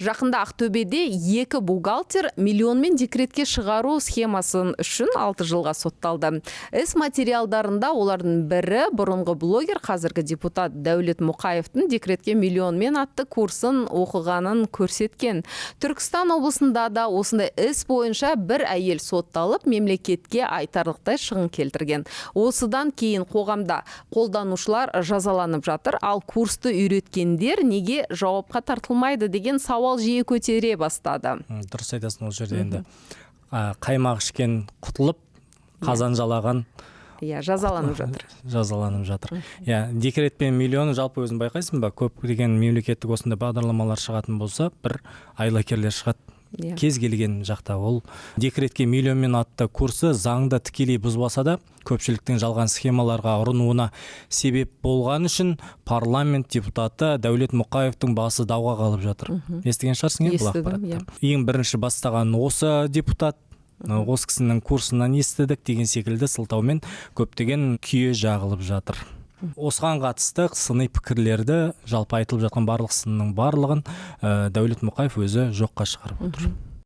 Жақында Ақтөбеде екі бухгалтер миллионмен декретке шығару схемасын үшін 6 жылға сотталды. Іс материалдарында олардың бірі бұрынғы блогер, қазіргі депутат Дәулет Мұқаевтың декретке миллионмен атты курсын оқығанын көрсеткен. Түркістан облысында да осындай іс бойынша бір әйел сотталып, мемлекетке айтарлықтай шығын келтірген. Осыдан кейін қоғамда қолданушылар жазаланып жатыр, ал курсты үйреткендер неге жауапқа тартылмайды деген сауал жиі көтере бастады. Дұрыс айтасың. Ол жерде енді қаймақ ішкен құтылып, қазан жалаған Иә, жазаланып жатыр. Жазаланып жатыр, иә. Декрет пен миллион, жалпы өзің байқайсың ба, көптеген мемлекеттік осындай бағдарламалар шығатын болса, бір айлакерлер шығады кез келген жақта. Ол декретке миллионмен атты курсы заңды тікелей бұзбаса да, көпшіліктің жалған схемаларға ұрынуына себеп болған үшін парламент депутаты Дәулет Мұқаевтың басы дауға қалып жатыр. Естіген шығарсың, иә, бұл Естідім, ақпаратты? Иә. Ең бірінші бастаған осы депутат, осы кісінің курсынан естідік деген секілді сылтаумен көптеген күйе жағылып жатыр. Осыған қатысты сыни пікірлерді, жалпы айтылып жатқан барлық сынның барлығын Дәулет Мұқаев өзі жоққа шығарып отыр.